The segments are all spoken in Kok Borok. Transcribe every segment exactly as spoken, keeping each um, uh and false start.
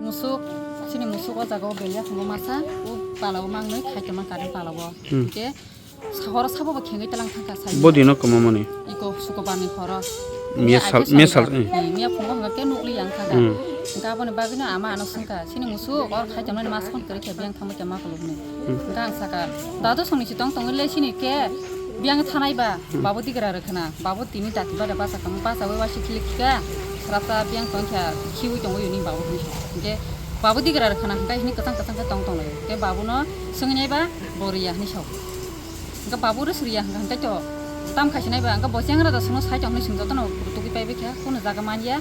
Musuk, chini musuk o jaga o belya thangma masa, o pala o mangnoi khai tongma current pala o. Hmm. Hingke sahoro sabo bo khengwi talang thangkha sai. Body no kwmamani. Iko sukobarni horo. Miya sal, miya sal, eh. Eh, miya phungo hwnga khe nukli yang kha da. Hmm. Hingke aboni bagwino ama ano swngkha, chini musuk or khai tongmani mas phone kwrwi khe biyang thangma khe ma khulukni. Hmm. Hingke ang saka, dadu songni si tong tongwi le chini khe biyang thanai ba, hmm, babu digra rwkhana, babu tini dati bada basa kamo, basa bai wasi khili khika, srapsa biyang tong kha, khiwi tongwi uni babu hwnwi sa. Hingke babu digra rwkhana, hingke hini kwchang kwchang khe tong tong lai. Hingke babu no swngwi nai ba, bo riya hwnwi sa. Hingke babu rw sriya hingke, hingke to tam khai sinai ba, hingke bo chengra da sono sai tong hwnwi swng jotono tugui pai bai kha, kono jaga man ya.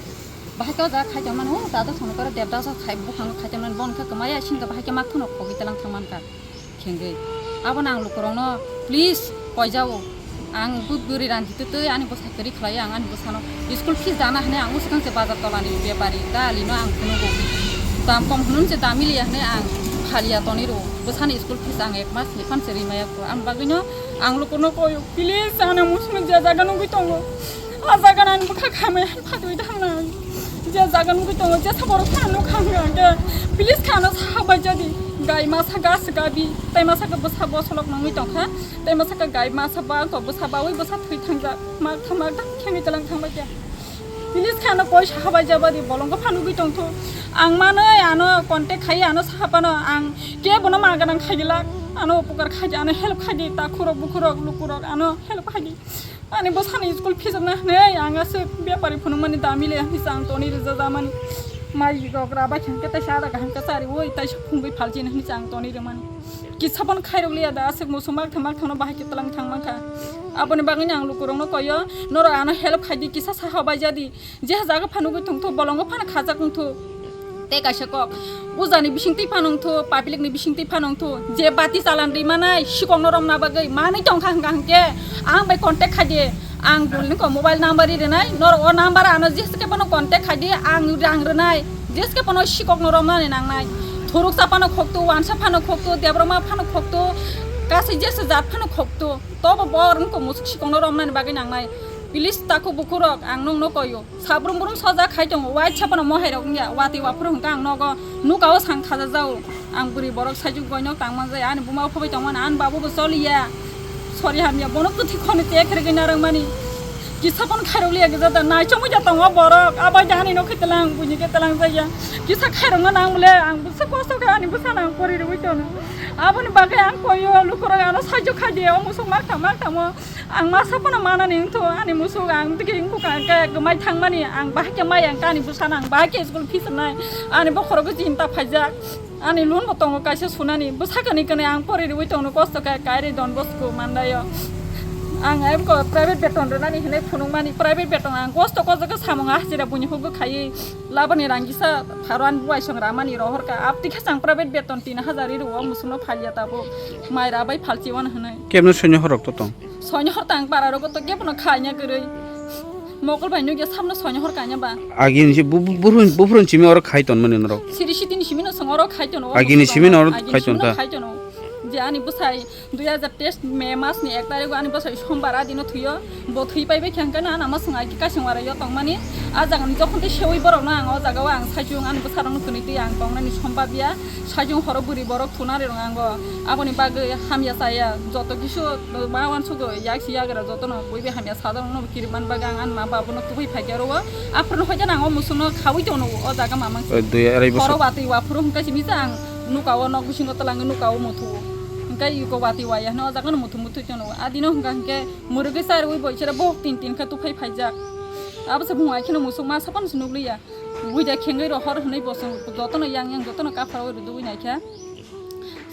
Bahai khe o jaga khai tong mano, o dadu songni koro Devdas o khai, buphang khai tong mano, bon khe kwmaya, sini khe bahai khe mak phano khogwi talang thang man kha. Khengwi. Abono ang lukurokno please koijao. Ang bu-, bwrwi ranji twi twi ani bwsa kwrwi khlai, ang ani bwsano school fees dana hwnwi ang swkang se bazar tolani bepari dalino ang phunukgo. Dam kom hwnwi se dam miliya hwnwi ang phaliya tonwi rwo. Bwsani school fees ang ek mas ni phan se rimaya kho. Ang bagwino ang lukurokno koyo, please, ano musukno je jaga nugwi tongo. A jaga nani bwkha khamai phatwi thangnai. Je jaga nugwi tongo, jesa borok phano nukha hwnkha hwnkhe, please khe ano saha bai jadi. Gai masa gas gabi, tai masa khe bwsa bosolok nangwi tongkha, tai masa khe gai masa ba wngkha bwsa bawi bwsa thwi thangjak, mak thang mak thang khengwi talang thangbai khe. Please khe ano koi saha bai jabadi, bolongo pha nugwi tongthu. Ang manwi ano contact khai ano saha phano ang kebono ma ganang khai dilak, ano upukar khai di, ano help khai di, takhurok bukhurok lukurok ano help khai di. Ani bwsani school fees rwna hwnwi ang aswk bepari phunukmani dami le hwnwi chang toni rwjajamani. Mai rok ra bai khe hwnkhe taisa ada kaham khe chari oi taisa phungwi phalchini hwnwi chang toni rwmani. Kisa phano khairok liya da aswk musu mak thang mak thangno bahai khe tlang thang mankha. Aboni bagwino ang lukurokno koyo norok ano help khai di kisa saha bai jadi. Je jaga phano gwi tongthu bolongo phano khajak wngthu. Tei kaisa kok, ujani bisingtwi phano wngthu, public ni bisingtwi phano wngthu, je bati chalan ri manai, sikok no romna bagwi manwi tongkha hwnkha hwnkhe, ang bai contact khai di, ang dul ni kok mobile number ri rwnai, norok o number ano jeske phano contact khai di, ang rang rwnai, jeske phano sikok no romnani nangnai, thuruksa phano khoktu, wansa phano khoktu, debroma phano khoktu, kasai jesa jat phano khoktu, tobo bo rwngkok musuk sikok no romnani bagwi nangnai, please takhuk bukhuk rok ang nokno koyo. Sabrum brum soja khai tongo, waisa phano mohai rok wngya, watwi waphuru hwnkha ang nogo nuka o sang khaja jao. Ang bwrwi borok saichung goinok tang manjai, ani buma o phobai tongmani, ani babu bo choliya. Sori hamya, bono kwthwi khoni tek rwgwi narwkmani. Kisa phano khairok liya gija da, naichomwi da tongo borok, abai da ani nokhe telang, buini khe telang jaya. Kisa khairokno nang bole, ang bwsa kosto khe ani bwsano ang pori rwui tono. Aboni bagwi ang koyo, lukurok ano saichung khai di, o musuk mak tang mak tamo. Ang masa phano manani wngthu, ani musuk ang tiki wngkha khe kwmai thangmani, ang bahai khe maya wngkha ani bwsano, ang bahai khe school fees rwnai, ani bokhorogo chinta phaijak, ani loan bo tongo kaisa sunani, bwsa kani kani ang pori rwui tongno kosto khe kairi Don Bosco mandaio. Ang abo private beton rwnani hinwi phunukmani, private beton ang kosto kojak khe samung hajira buini hukgo khaiwi labani rang kisa pharo ani buai song ramani rohorkha, abtwi khe chang private beton tin hajar ri rwo musukno phalia tabuk, mai rabai phalchiwano hinwi. Kebno soino horok to tong. Soino hor tang para rogo to kebono khaina kwrwi. Mokol bai nugya samno soino hor kanya ba. Agi ni bu, bu, buphuru, buphuru chimi oro khai ton mani norok. Siri siti ni simi no song oro khai tono. Agi ni simi no oro khai ton ta. Khai tono. Je ani bwsai dui hajar teis May mas ni ek tarik ani bwsai sombar a dino thuyo. Bo thui pai bai khang kana ana ma song agi kasing wara yo tong mani. A jaga ni jokhon te sewi borok no ang o jaga o ang saichung ani bwsa rok no kwnwi twi ang tong nani sombar biya. Saichung horo bwrwi borok thuna rirok ango. Aboni bagwi hamya chaya joto kisu ma uansukgo yak si yagra jotono buibi hamya sajakno kiribani bagwi ang ani ma babuno kubui phaikhe oro o. Aphuru no hoikhe ang o musukno khaui tono o jaga mamang. O dui arai bosor. Horo watwi waphuru hwnkhe simi sa ang nuka o nok bisingo twlangwi nuka o muthu. Hwnkhe iko watwi waya hwnwi o jagano muthu muthu tono. Adino hwnkha hwnkhe mwrwgwi charwi bo isera bohok tin tin khe tuphai phaijak. Abo se bung ai kheno musuk ma sapan se nukliya. Buida khengwi rohor hwnwi bo chwng jotono yang yang jotono kapharo rwdugwi naikha.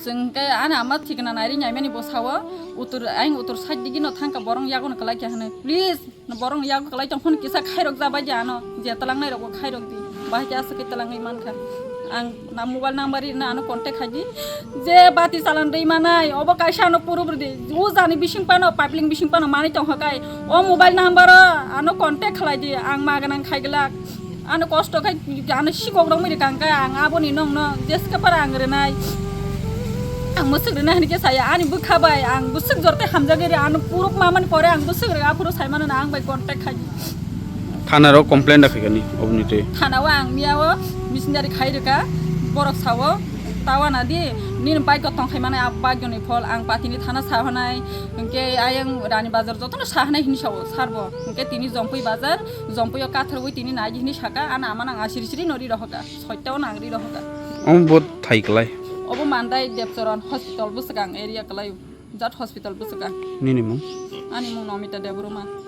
Chwng khe ani ama thikna nairwi naimani bo sao, utur, ayang utur side digino thangkha borok yagono kwlaikha hwnwi. Please, borokno yago kwlai tong phano kisa khairok jabai di ano, je twlangnai rokbo khairok di. Bahai khe aswk khe twlangwi mankha. Ang na mobile number rina ano contact khai di. Je bati chalan rwi manai, obo kaisa ano proof rwdi. Ujani bising phano, pipeline bising phano manwi tongkha kai. O mobile number o ano contact khlai di, ang ma gwnang khai glak. Ano kosto khai, ano sikok rok miri kang kai, ang aboni nong no jeske para ang rwnai. Ang mwswk rwnai hwnwi khe saya, ani bwkha bai, ang bwswk jor tei hamjagwi rw, ano proof mamani pore ang bwswk rw, aphuru sai mano na ang bai contact khai di. Thana rok complain da khaikani oboni tei. Thana o ang miya o Missionary khai rwkha, borok sao, "Tawana di, nini bike o tongkhai manai, a bike ni phol ang patini thana sahanai, hwnkhe ayang Rani Bazar jotono sahanai," hinwi sao sir bo. Hwnkhe tini Jompui Bazar, Jompui o katharwi tini nai hinwi saka, "Ano ama nang asiri siri no ri rohoka, soita o nang ri rohoka." Omo bo thai klai. Obo Mandai Debchoron Hospital bwswkang area klai, jat hospital bwswkang. Nini mung? Ani mung Nomita Debbarma.